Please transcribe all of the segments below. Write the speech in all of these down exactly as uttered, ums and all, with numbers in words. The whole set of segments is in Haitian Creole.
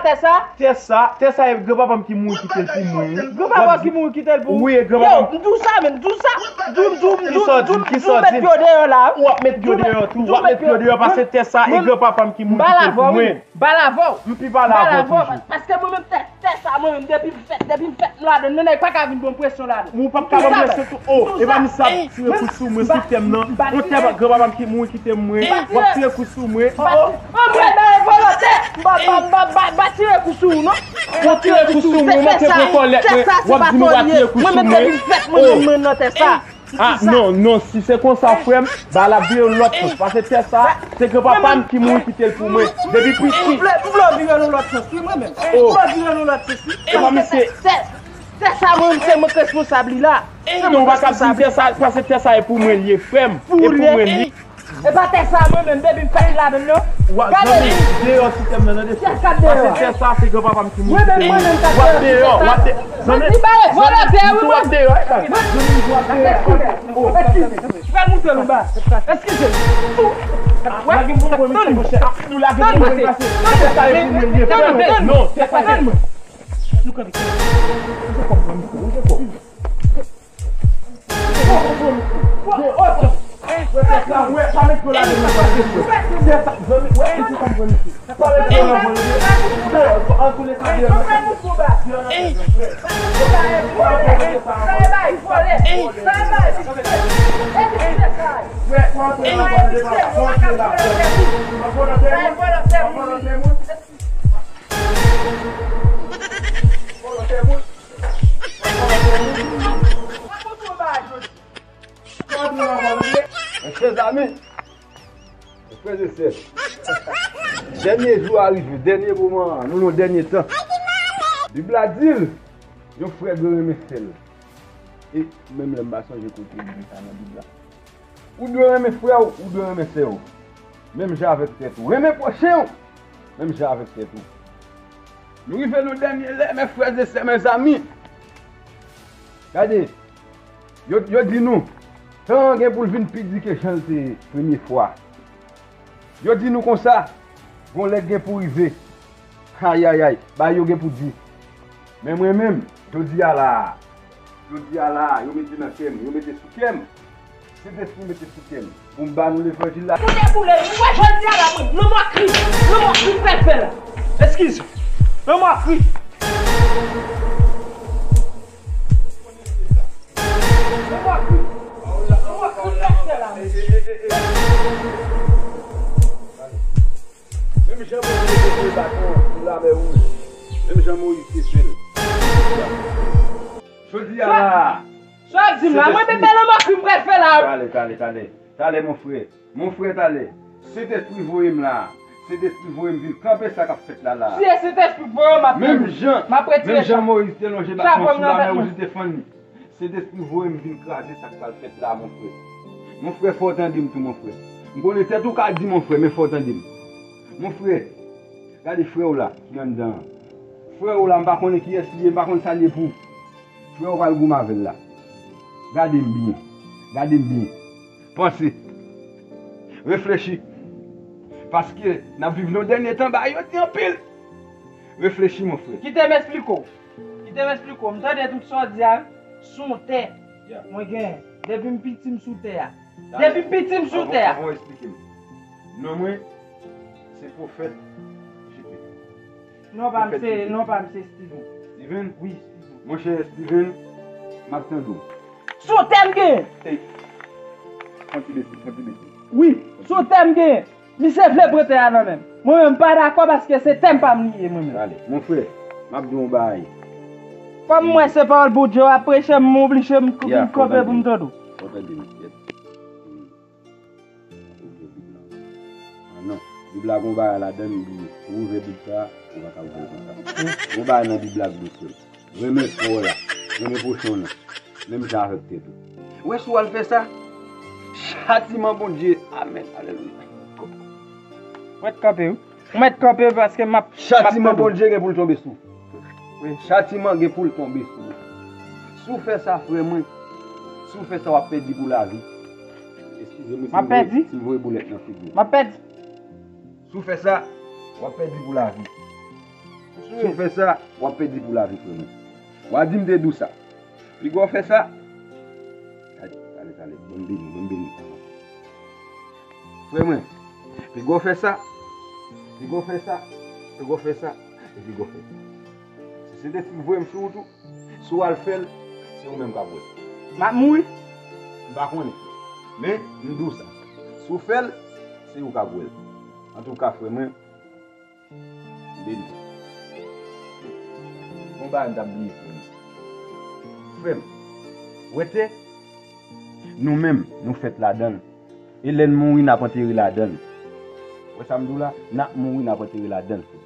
Tè sa? Tè sa, tè sa e granpapa m ki mouri kite l pou mwen, wi. Granpapa w ki mouri kite l pou ou? Wi, e granpapa m. Yo, m di w sa menm, m di w sa. M di w, m di w, m di w, m di w, m di w met pye w deyò la. W ap met pye w deyò tou, w ap met pye w deyò paske tè sa e granpapa m ki mouri kite l pou mwen. M pale avè w, wi. M pale avè w. M pi pale avè w toujou. Paske mwen menm tè, tè sa mwen menm depi m fèt, depi m fèt m ladann, nan nèg pa ka vin ban m presyon ladann. Ou p ap ka ban m presyon tou. Oh, e pa misye ap tire kou sou mwen sou tè m nan. Yon tè granpapa m ki mouri kite mwen. W ap tire kou sou mwen. Oh, oh. Anmwey, ba e vòlòtè. M pa, m pa, m pa, m pa, m pa tire kou sou ou non. Ou tire kou sou mwen, ou manke pran kòlèt mwen. W ap di m ou pa tire kou sou mwen. Mwen menm depi m fèt mwen menm mwen nan tè sa. Ah, non, non, si se konsa, frè m, ba l ap vire yon lòt sans. Paske tè sa, se granpapa m ki mouri kite l pou mwen. Depi piti. M vle, m vle w vire l yon lòt sans, wi, mwen menm. M vle w vire l yon lòt sans, wi. E pa misye. Tè, tè, tè sa, mwen menm, se mwen k responsab li la. Se mwen k responsab li. Non, ou pa ka di m tè sa, paske tè sa e pou mwen li ye, frè m. E pou mwen li ye. E pa tè sa, mwen menm, depi m fèt m ladann nan. Gade li. Deyò sou tè m nan, tande. Tè sa deyò. Paske tè sa, se granpapa m ki mouri kite mwen. Mwen menm, mwen menm, w ap deyò, w ap de-, zanmi, zanmi, w ap deyò, e pa. Zanmi, w ap deyò. Eskize. Frè, moute l anba. Eskize. Lage m pou mwen, mesye, monchè. Nou lage m pou mwen, mesye. Tè sa e pou mwen li ye, frè m. Non, tè sa e. Nou kanpe. Ou se kòm, ou se kòm. Mezanmi, frè e sè, dènye jou a rive, dènye moman an, nou nan dènye tan. Bib la di l, yon frè dwe renmen sè l. E menm lè m pa sonje kote li di sa nan Bib la. Ou dwe renmen frè w, ou dwe renmen sè w. Menm jan avèk tèt ou. Renmen pwochen w, menm jan avèk tèt ou. Nou rive nan dènye lè, mes frères et sœurs, mes amis. Gade, yo, yo di nou, tan an gen pou l vin pi di ke jan l te ye premye fwa. Yo di nou konsa, gon lè k gen pou rive. Ayayay, bagay yo gen pou di. Men mwen menm, jodi a la a, jodi a la a, yo mete nan kè m, yo mete sou kè m. Sentespri mete sou kè m pou m ba nou levanjil la. Kote pou lè, ou wè jodi a la, mwen, nan mòkri, nan mòkri m pral fè la. Eskize. Nan mòkri. Nan mòkri. Nan mòkri m pral fè la, mwen. Menm jan Moyiz te voye baton an sou Lamè Wouj, menm jan Moyiz te fè l. Jodi a la a. Sa w ap di m la, mwen menm, se nan mòkri m pral fè la. Talè, talè, talè. Talè, mon frè. Mon frè, talè. Sentespri voye m la. Sentespri voye m vin kanpe sa k ap fèt la la. Si e Sentespri voye w, m ap, menm jan, m ap retire, menm jan Moyiz te lonje baton sou Lamè Wouj, li te fann li. Sentespri voye m vin kraze sa k pral fèt la, mon frè. Mon frè, fò w tande m tou, mon frè. M konnen tèt ou ka di, mon frè, men fò w tande m. Mon frè, gade frè w la ki anndan an. Frè w la, m pa konnen kiyès li ye, m pa konn sa l ye pou ou. Frè w pral goumen avè l la. Gade m byen. Gade m byen. Panse. Reflechi. Paske n ap viv nan dènye tan, bagay yo di anpil. Reflechi, mon frè. Kite m esplike w. Kite m esplike w. M tande tout sa w di a, se yon tè mwen genyen. Depi m piti, m sou tè a. Depi m piti, m sou tè a. Avan, avan w esplike m. Non mwen, se Pwofèt J P. Non pa m se, non pa m se Steven. Steven? Wi, Steven. Monchè Steven, m ap tande w. Se yon tè m genyen. Ey. Fon ti bese, fon ti bese. Wi, se yon tè m genyen. Misye vle pran tè a nan men m. Mwen menm, m pa dakò paske se tè m pa m li ye, mwen menm. Talè. Mon frè, m ap di w yon bagay. Kòm m wè se pawòl Bondye w ap preche, m oblije m vin kanpe pou m tande w. Fò w tande m, kèt. Ouvè Bib la. Ah non. Bib la gon bagay ladan l, m bliye. Ou ouvè Bib sa, ou pa ka ouvè l konsa. Gon bagay nan Bib la k dous wi. Renmen frè w la. Renmen pwochen w nan. Menm jan avèk tèt ou. Ou wè si w al fè sa, chatiman Bondye. Amèn. Alelouya. Ou mèt kanpe wi. Ou mèt kanpe paske m ap, m ap tande w. Chatiman Bondye gen pou l tonbe sou ou. Wi, chatiman gen pou l tonbe sou ou. Si w fè sa, frè mwen, si w fè sa, w ap pèdi pou lavi. Eskize m wi si m voye, si m voye boulèt nan figi w. M ap pèdi. Si w fè sa, w ap pèdi pou lavi. Si w fè sa, w ap pèdi pou lavi, frè mwen. W a di m te di w sa. Piga w fè sa. Tale, tale, tale. Bon beni, bon beni. Frè mwen, piga w fè sa. Piga w fè sa. Piga w fè sa. E piga w fè sa. Si se te fi voye m sou wout ou, si w al fè l, se ou menm k ap wè l. M ap mouri? M pa konnen. Men, m di w sa. Si w fè l, se ou k ap wè l. Antouka, frè mwen, beni. Gon bagay m t ap bliye, frè m. Frè m, wete, nou menm, nou fèt ladan l. E lè n mouri, n ap antere ladan l. Wè sa m di w la? N ap mouri, n ap antere ladan l, frè m.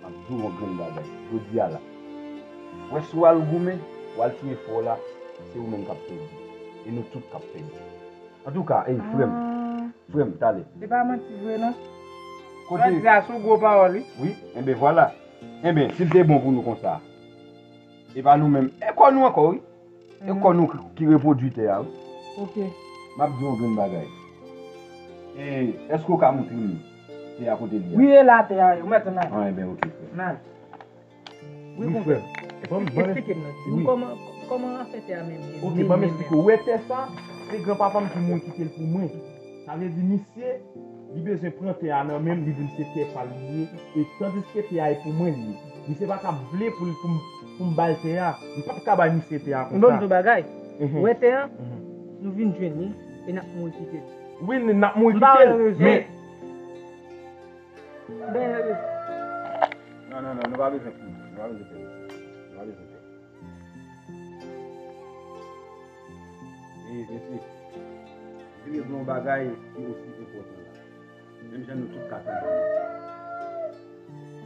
M ap di w yon grenn bagay. Jodi a la. Wè si w al goumen, w al tiye frè w la, se ou menm k ap pèdi. E nou tout k ap pèdi. Antouka, ey, frè m. Frè m, tale. Se pa manti vre, non. Kote? Jodi a, sou gwo pawòl, wi. Wi, enben, vwala. Enben, si l te bon pou nou konsa, e pa nou menm. E kò nou ankò, wi. E kò nou ki, ki repwodui tè a, wi. Ok. M ap di w yon grenn bagay. E, èske w ka montre m tè a kote l ye a? Wi, e la tè a ye, ou mèt nan. Ah, enben, ok, frè. Nan. Wi, frè. Esplike m nan. Di m kòman, kòman afè tè a menm ye. Ok, ban m esplike w. Ou wè tè sa, se granpapa m ki mouri kite l pou mwen. Sa vle di misye, li bezwen pran tè a nan men m, li di m se tè pa l li ye, e tandiske tè a e pou mwen li ye. Misye pa t ap vle pou l, pou m, pou m ba l tè a. M p ap ka bay misye tè a konsa. Bon, m di w bagay. Ou wè tè a, nou vin jwenn li, e n ap mouri kite l. Wi, n ap mouri kite l, men. Ben, euh, Non, non, non, nou pa bezwen pè. Nou pa bezwen pè. Nou pa bezwen pè. E, mesye, vin regle yon bagay ki osi enpòtan la. Menm jan nou tout ka tande.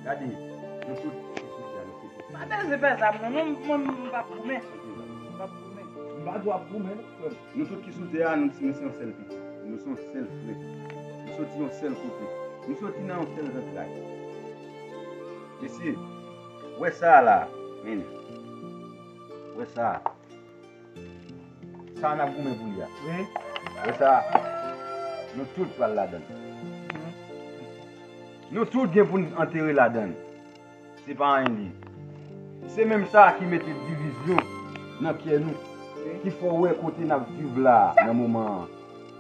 Gade, nou tout ki sou tè a, nou se Pa bezwen fè sa, non, non, mwen, m p ap goumen. M p ap goumen. M pa dwe ap goumen, non, frè m. Nou tout ki sou tè a, nou, nou se yon sèl pitit. Nou se yon sèl frè. Nou soti yon sèl kote. Nou soti nan yon sèl zantray. Mesye, wè sa a la, men. Wè sa a. Sa a n ap goumen pou li a. Wi. Wè sa a. Nou tout pral ladan l. Nou tout gen pou n antere ladan l. Se pa anyen li ye. Se menm sa a ki mete divizyon nan kè nou, ki fè w wè kote n ap viv la a nan moman an.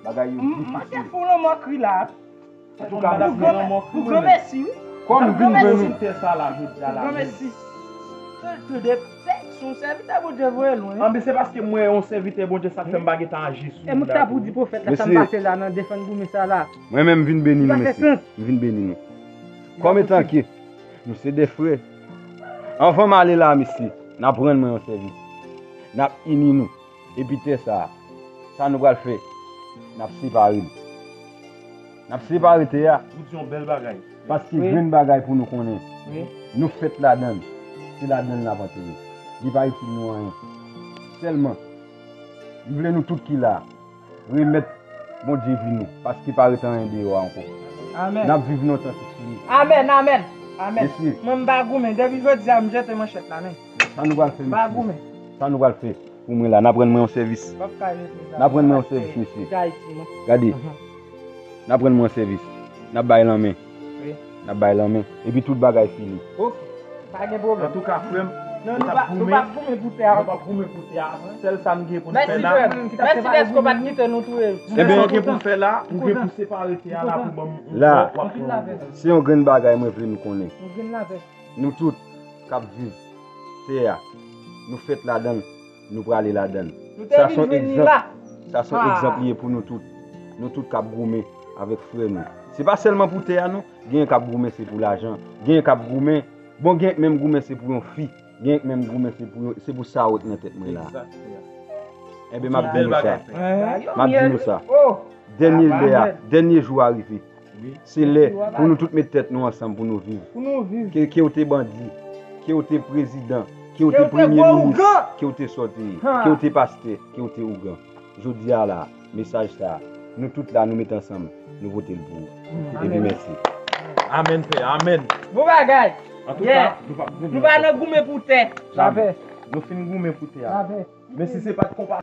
Bagay yo difisil. M, m, m, se fou lanmò kri la. Antouka, pou granmèsi, wi. Kòm vin jwenn nou. Pou granmèsi. Tande, se yon sèvitè Bondye voye lwen. Anben, se paske m wè yon sèvitè Bondye, sa k fè m pa gentan aji sou moun la. E m ta pou di pwofèt la, sa m pase la nan defann goumen sa la. Mwen menm, m vin beni nou, mesye. M vin beni nou. Kòm etan ke nou se de frè, anvan m ale la, mesye, n ap rann mwen yon sèvis. N ap ini nou. Epi tè sa a, sa nou pral fè? N ap separe l. N ap separe tè a. Ou di yon bèl bagay. Paske grenn bagay pou nou konnen. Wi. Nou fèt ladan l. Se ladan l n ap antere. Li pa itil nou anyen. Sèlman, m vle nou tout ki la a, remèt Bondye vi nou, paske pa ret anyen deyò a ankò. Amèn. N ap viv lontan sou li. Amèn, amèn, amèn. Mesye. Mwen, m pa goumen. Depi jodi a, m jete manchèt la, men. Sa nou pral fè, mesye? M pa goumen. Sa nou pral fè? Pou mwen la, n ap rann mwen yon sèvis. N ap rann mwen yon sèvis, mesye. Gade. N ap rann mwen yon sèvis. N ap bay lanmen. Wi. N ap bay lanmen. Epi tout bagay fini. Ok. Pa gen pwoblèm. Antouka, frè m, nou p ap goumen pou tè a. Nou p ap goumen pou tè a. Sèl sa n gen pou n fè la. Mèsi, frè m. Mèsi dèske w pa t kite nou touye. Sèl sa w gen pou n fè la, ou gen pou separe tè a la pou ban m yon lòt. La, se yon grenn bagay mwen vle nou konnen. Nou tout k ap viv tè a, nou fèt ladan l, nou prale ladan l. Sa se yon egzanp. Sa se yon egzanp li ye pou nou tout. Nou tout k ap goumen avèk frè nou. Se pa sèlman pou tè a, non. Genyen k ap goumen, se pou lajan. Genyen k ap goumen. Bon, genyen k menm goumen, se pou yon fi. Genyen k menm goumen, se pou yon, se pou sa wòt nan tèt mwen la. Enben, m ap di nou sa. M ap di nou sa. Dènye lè a, dènye jou a rive. Se lè pou nou tout met tèt nou ansanm pou nou viv. Pou nou viv. Ke, ke w te bandi, ke w te prezidan, ke w te premye minis, ke w te sa w te ye, ke w te pastè, ke w te ougan. Jodi a la, mesaj sa a, nou tout la, nou met ansanm, nou vote l pou ou. Epi mèsi. Amèn, frè, amèn. Bon bagay. Antouka, nou p ap goumen ankò. Nou pa nan goumen pou tè. Jamè. Nou fin goumen pou tè a. Men si se pa t konpa-